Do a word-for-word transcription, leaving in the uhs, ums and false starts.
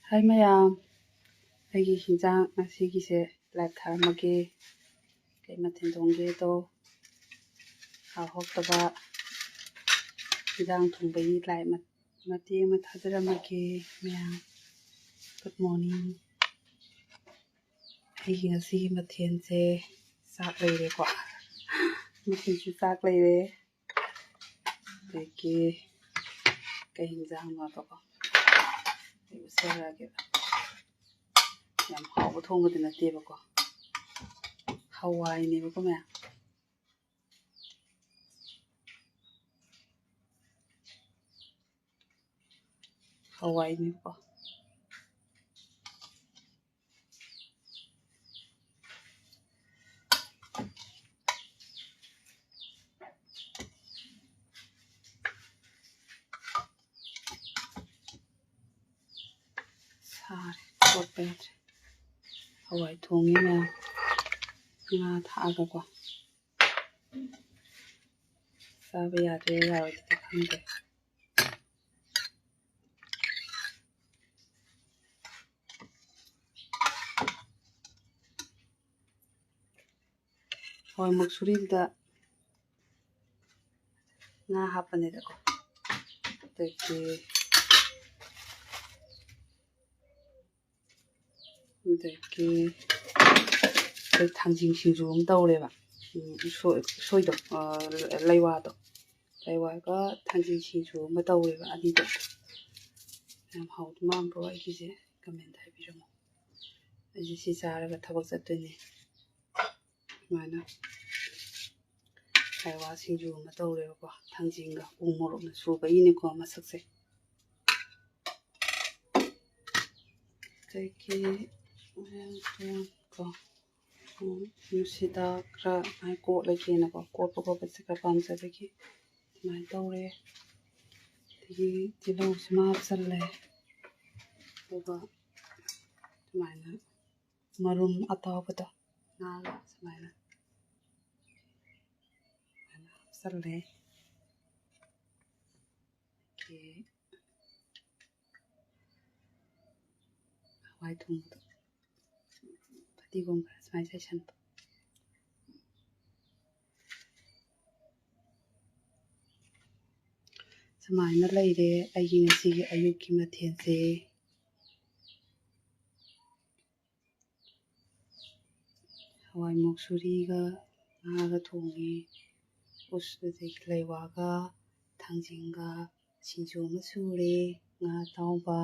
ꯍꯥꯏ ꯃꯌꯥꯝ, ꯑꯩꯒꯤ ꯍꯤꯟꯖꯥꯡ ꯉꯁꯤꯒꯤꯁꯦ live ꯊꯥꯔꯝꯃꯒꯦ꯫ ꯀꯩ ꯃꯊꯦꯜ ꯊꯣꯡꯒꯦꯗꯣ ꯍꯥꯎ ꯍꯥꯎꯇꯕ ꯍꯤꯟꯖꯥꯡ ꯊꯣꯡꯕꯒꯤ live ꯃ-, ꯃꯇꯦꯛ ꯑꯃ ꯊꯥꯖꯔꯝꯃꯒꯦ ꯃꯌꯥꯝ꯫ Good morning꯫ ꯑꯩꯒꯤ ꯉꯁꯤꯒꯤ ꯃꯊꯦꯜꯁꯦ ꯆꯥꯛ ꯂꯩꯔꯦꯀꯣ꯫ ꯃꯊꯦꯜꯁꯦ ꯆꯥꯛ ꯂꯩꯔꯦ꯫ ꯑꯗꯒꯤ ꯀꯩ ꯍꯤꯟꯖꯥꯡꯅꯣꯗꯣꯀꯣ ꯑꯩ ꯎꯠꯆꯔꯛꯑꯒꯦꯕ꯫ ꯌꯥꯝ ꯍꯥꯎꯕ ꯊꯣꯡꯕꯗꯤ ꯅꯠꯇꯦꯕꯀꯣ, ꯍꯋꯥꯏꯅꯦꯕꯀꯣ ꯃꯌꯥꯝ꯫ ꯍꯋꯥꯏꯅꯦꯕꯀꯣ꯫ ꯁꯥꯔꯦ, ꯀꯣꯠꯄ ꯌꯥꯗ꯭ꯔꯦ꯫ ꯍꯋꯥꯏ ꯊꯣꯡꯉꯤ ꯃꯌꯥꯝ, ꯉꯥ ꯊꯥꯛꯑꯒꯀꯣ꯫ ꯆꯥꯕ ꯌꯥꯗ꯭ꯔꯦ, ꯌꯥꯔꯣꯏꯗ꯭ꯔꯗꯤ ꯈꯪꯗꯦ꯫ ꯍꯋꯥꯏ ꯃꯨꯛꯁꯨꯔꯤꯗ ꯉꯥ ꯍꯥꯞꯄꯅꯤꯗꯀꯣ꯫ ꯑꯗꯒꯤ, ꯑꯗꯒꯤ ꯑꯩꯈꯣꯏ ꯊꯥꯡꯖꯤꯡ ꯁꯤꯡꯖꯨ ꯑꯃ ꯇꯧꯔꯦꯕ꯫ ꯎꯝ, ꯎꯁꯣꯏ, ꯎꯁꯣꯏꯗꯣ, ꯑ, ꯂꯩꯋꯥꯗꯣ꯫ ꯂꯩꯋꯥꯒ ꯊꯥꯡꯖꯤꯡ ꯁꯤꯡꯖꯨ ꯑꯃ ꯇꯧꯔꯦꯕ ꯑꯅꯤꯗꯣ꯫ ꯌꯥꯝ ꯍꯥꯎꯗꯧ ꯃꯥꯟꯕ꯭ꯔꯣ ꯑꯩꯒꯤꯁꯦ? Comment ꯍꯥꯏꯕꯤꯔꯝꯃꯣ꯫ ꯑꯩꯁꯦ ꯁꯤ ꯆꯥꯔꯒ ꯊꯕꯛ ꯆꯠꯇꯣꯏꯅꯦ꯫ ꯁꯨꯃꯥꯏꯅ ꯂꯩꯋꯥ ꯁꯤꯡꯖꯨ ꯑꯃ ꯇꯧꯔꯦꯕꯀꯣ, ꯊꯥꯡꯖꯤꯡꯒ ꯎ ꯃꯣꯔꯣꯛꯅ ꯁꯨꯕꯒꯤꯅꯦꯀꯣ ꯃꯁꯛꯁꯦ꯫ ꯑꯗꯒꯤ ꯀꯣ, ꯎꯝ, ꯅꯨꯡꯁꯤꯗꯥꯛ ꯈꯔ ꯁꯨꯃꯥꯏꯅ ꯀꯣꯠꯂꯒꯦꯅꯀꯣ, ꯀꯣꯠꯄ ꯈꯣꯠꯄꯁꯦ ꯈꯔ ꯄꯥꯝꯖꯕꯒꯤ ꯑꯗꯨꯃꯥꯏꯅ ꯇꯧꯔꯦ꯫ ꯑꯗꯒꯤ ꯇꯤꯜꯍꯧꯁꯤꯃ ꯍꯥꯞꯆꯜꯂꯦ꯫ ꯑꯗꯨꯒ ꯁꯨꯃꯥꯏꯅ ꯃꯔꯨꯝ ꯑꯇꯥꯎꯕꯗꯣ ꯉꯥꯒ ꯁꯨꯃꯥꯏꯅ, ꯁꯨꯃꯥꯏꯅ ꯍꯥꯞꯆꯜꯂꯦ꯫ ꯑꯗꯒꯤ ꯍꯋꯥꯏ ꯊꯣꯡꯕꯗꯣ ꯐꯗꯤꯒꯣꯝ ꯈꯔ ꯁꯨꯃꯥꯏꯅ ꯆꯥꯏꯁꯟꯕ꯫ ꯁꯨꯃꯥꯏꯅ ꯂꯩꯔꯦ ꯑꯩꯒꯤ ꯉꯁꯤꯒꯤ ꯑꯌꯨꯛꯀꯤ ꯃꯊꯦꯜꯁꯦ꯫ ꯍꯋꯥꯏ ꯃꯨꯛꯁꯨꯔꯤꯒ ꯉꯥꯒ ꯊꯣꯡꯉꯦ꯫ ꯎꯁ-, ꯑꯗꯒꯤ ꯂꯩꯋꯥꯒ ꯊꯥꯡꯖꯤꯡꯒ ꯁꯤꯡꯖꯨ ꯑꯃ ꯁꯨꯔꯦ꯫ ꯉꯥ ꯑꯇꯥꯎꯕ,